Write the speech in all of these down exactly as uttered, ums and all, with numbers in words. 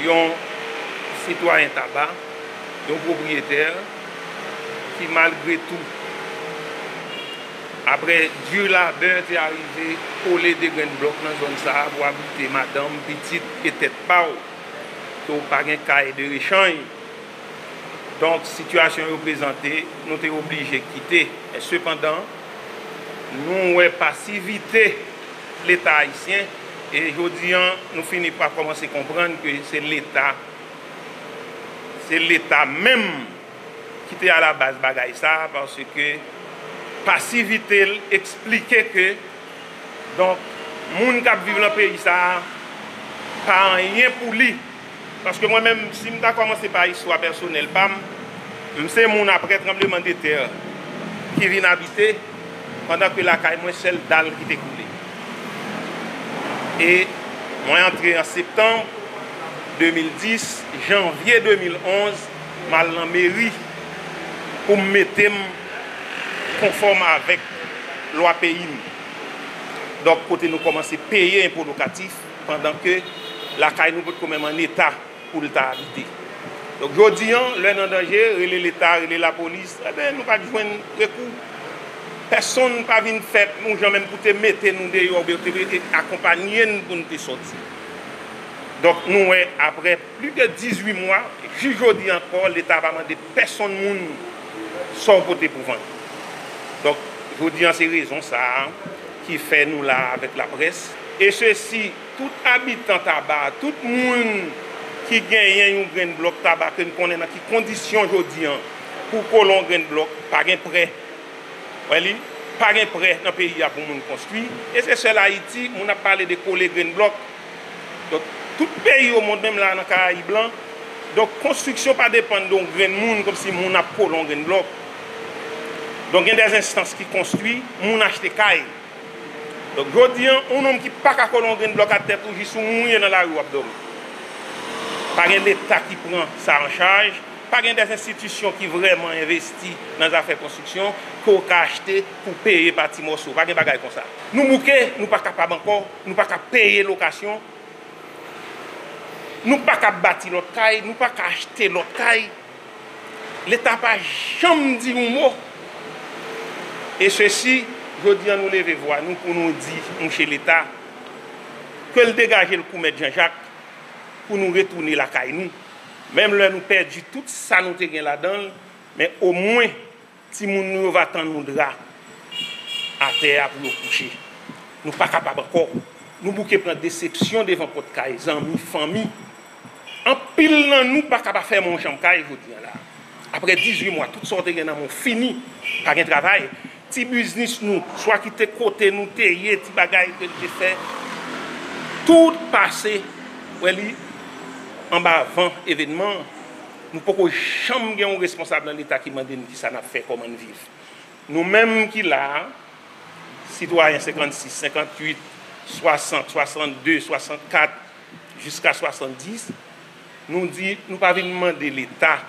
Yon sitwayen Taba, yon pwopriyetè ki malgre tou, aprè di labè, te arive kole de grenn blòk nan zòn sa a pou abrite madanm, pitit e tèt pa w, ke w pa gen kay de rechanj. Donk, sitiyasyon yo prezante, nou te oblije kite. Men sepandan, nou wè pasivite Leta ayisyen, e jodi an, nou fini pa kòmanse konprann ke se Leta, se Leta menm ki te alabaz bagay sa a, paske pasivite l eksplike ke, donk, moun k ap viv nan peyi sa a pa anyen pou li. Paske mwen menm, si m ta kòmanse pa istwa pèsonèl pa m, m se moun aprè tranblemanntè ki vin abite, pandan ke lakay mwen, sèl dal ki te koule. E mwen antre an septanm de mil dis, janvye de mil onz, m al nan meri pou m mete m konfòm avèk lwa peyi m. Donk, kote nou kòmanse peye enpo lokatif, pandan ke lakay nou potko menm an eta pou l ta abite. Donk, jodi an, lè n an danje, rele Leta, rele lapolis, enben, nou pa t jwenn rekou. Pèsonn pa vin fè yon jan menm pou te mete nou deyò, oubyen te akonpaye n pou n te sòti. Donk, nou wè, aprè plis de dizuit mwa, jis jodi ankò, Leta pa mande pèsonn moun sa w pote pou vann. Donk, jodi an, se rezon sa a ki fè nou la avèk laprès. E sesi, tout abitan Taba, tout moun ki genyen yon grenn blòk Taba, ke n konnen nan ki kondisyon jodi an, pou kole yon grenn blòk, pa gen prè. Wè li, pa gen prè nan peyi a pou moun konstwi. E se sèl Ayiti, moun ap pale de kole grenn blòk. Donk, tout peyi omonn, menm la nan Karayib lan, donk, konstriksyon pa depann de yon grenn moun, kòmsi moun ap kole yon grenn blòk. Donk, gen dèz enstans ki konstwi, moun achte kay. Donk, jodi an, yon nonm ki pa ka kole yon grenn blòk atè tou, jis ou mouri nan lari w ap dòmi. Pa gen Leta ki pran sa an chaj, pa gen dèz enstitisyon ki vrèman envesti nan zafè konstriksyon ke w ka achte pou peye pa ti mòso. Pa gen bagay konsa. Nou bouke, nou pa kapab ankò, nou pa ka peye lokasyon, nou pa ka bati lòt kay, nou pa ka achte lòt kay. Leta pa janm di yon mo. E sesi, jodi an nou leve vwa nou pou nou di, mouche Leta, ke l degaje l kou mèt Janjak pou nou retounen lakay nou. Menm lè nou pèdi tout sa nou te gen ladan l, men omwen timoun nou yo va tann yon dra atè a pou yo kouche. Nou pa kapab ankò. Nou bouke pran desepsyon devan pòt kay zanmi, fanmi. Anpil nan nou pa ka pa fèmen yon chanm kay jodi an la. Aprè dizuit mwa, tout sa w te gen nan men w fini, pa gen travay. Ti biznis nou, swa ki te kote nou te ye, ti bagay ke n te fè, tout pase, wè li, anba van evènman. Nou poko janm gen yon responsab nan Leta ki mande n kisa n ap fè, kòman n viv. Nou menm ki la a, sitwayen senkannsis, senkantuit, swasant, swasannde, swasannkat, jiska swasanndis, nou di, nou pa vin mande Leta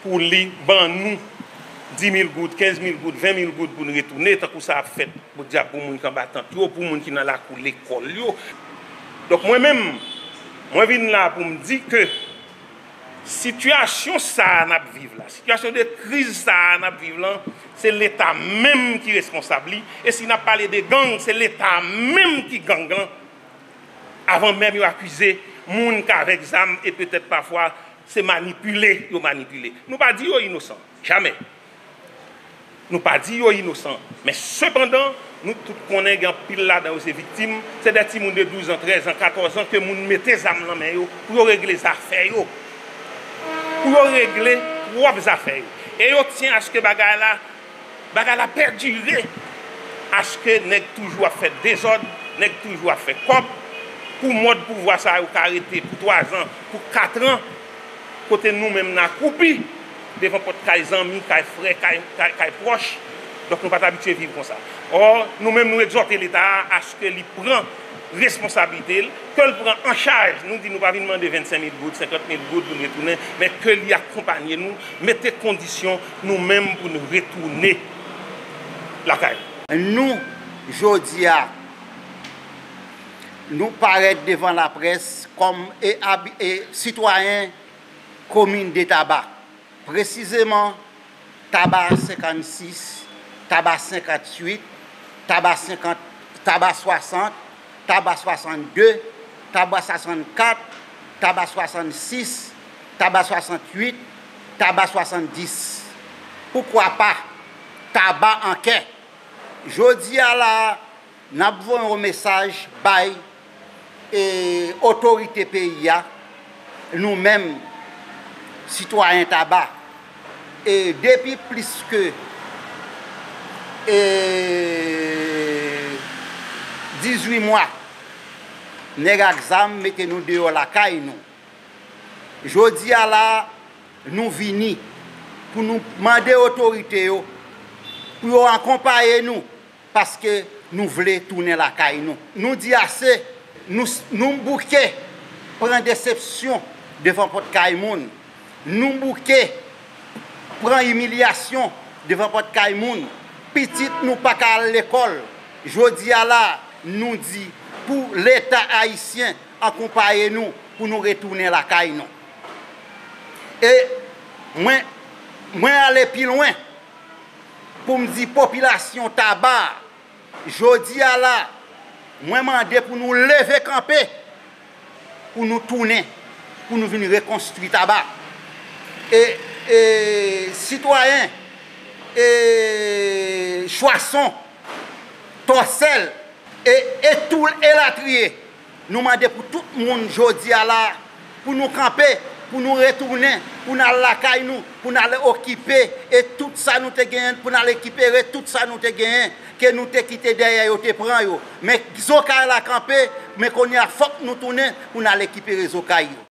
pou li ban nou dis mil goud, kenz mil goud, ven mil goud pou n retounen, tankou sa ap fèt, podyab, pou moun ki anba tant yo, pou moun ki nan lakou lekòl yo. Donk, mwen menm, mwen vin la pou m di ke sitiyasyon sa a n ap viv la, sitiyasyon de kriz sa a n ap viv lan, se Leta menm ki responsab li. E si n ap pale de gang, se Leta menm ki gang lan. Avan menm yo akize moun k avèk zam e petèt pafwa se manipile yo manipile. Nou pa di yo inosan. Jamè. Nou pa di yo inosan. Men sepandan, nou tout konnen gen anpil ladan yo se viktim. Se de timoun de douz an, trèz an, katòz an ke moun mete zam nan men yo pou yo regle zafè yo. Pou yo regle pwòp zafè yo. E yo tyen aske bagay la, bagay la pèdire. Aske nèg toujou ap fè dezòd, nèg toujou ap fè kòb, pou mòd pouvwa sa yo ka rete pou twazan, pou katran, kote nou menm n akwoupi devan pòt kay zanmi, kay frè, kay, kay, kay pwòch. Donk, nou pa t abitye viv konsa. Ò, nou menm, nou egzòte Leta a aske li pran responsablite l, ke l pran an chaj. Nou di nou pa vin mande vennsenk mil goud, senkant mil goud pou n retounen, men ke li akonpanye nou, mete kondisyon, nou menm, pou n retounen lakay nou. Nou, jodi a, Nou parèt devan laprès kòm e, ab- e sitwayen komin de Taba. Presizeman, Taba senkannsis, Taba senkantuit, Taba senkant, Taba swasant, Taba swasannde, Taba swasannkat, Taba swasannsis, Taba swasantuit, Taba swasanndis. Poukwa pa Taba an kè? Jodi a la a, n ap voye yon mesaj bay e otorite peyi a, nou menm, sitwayen Taba, e depi plis ke e dizuit mwa, nèg ak zam mete nou deyò lakay nou. Jodi a la, nou vini pou nou mande otorite yo pou yo akonpaye nou, paske nou vle tounen lakay nou. Nou di ase, nou, nou bouke pran desepsyon devan pòt kay moun. Nou bouke pran imilyasyon devan pòt kay moun. Pitit nou pa ka al lekòl. Jodi a la, nou di pou Leta ayisyen akonpaye nou pou nou retounen lakay nou. E mwen, mwen ale pi lwen pou m di popilasyon Taba a, jodi a la, mwen mande pou nou leve kanpe, pou nou tounen, pou nou vin rekonstwi Taba. E, e sitwayen, e chwason, tòsèl, e, e tou elatriye. Nou mande pou tout moun jodi a la, pou nou kanpe, pou nou retounen, pou n al lakay nou, pou n al okipe, e tout sa nou te genyen, pou n al rekipere tout sa nou te genyen, ke nou te kite dèyè, yo te pran yo. Men zo kay la kanpe, men kounye a fòk nou tounen pou n al rekipere zo kay yo.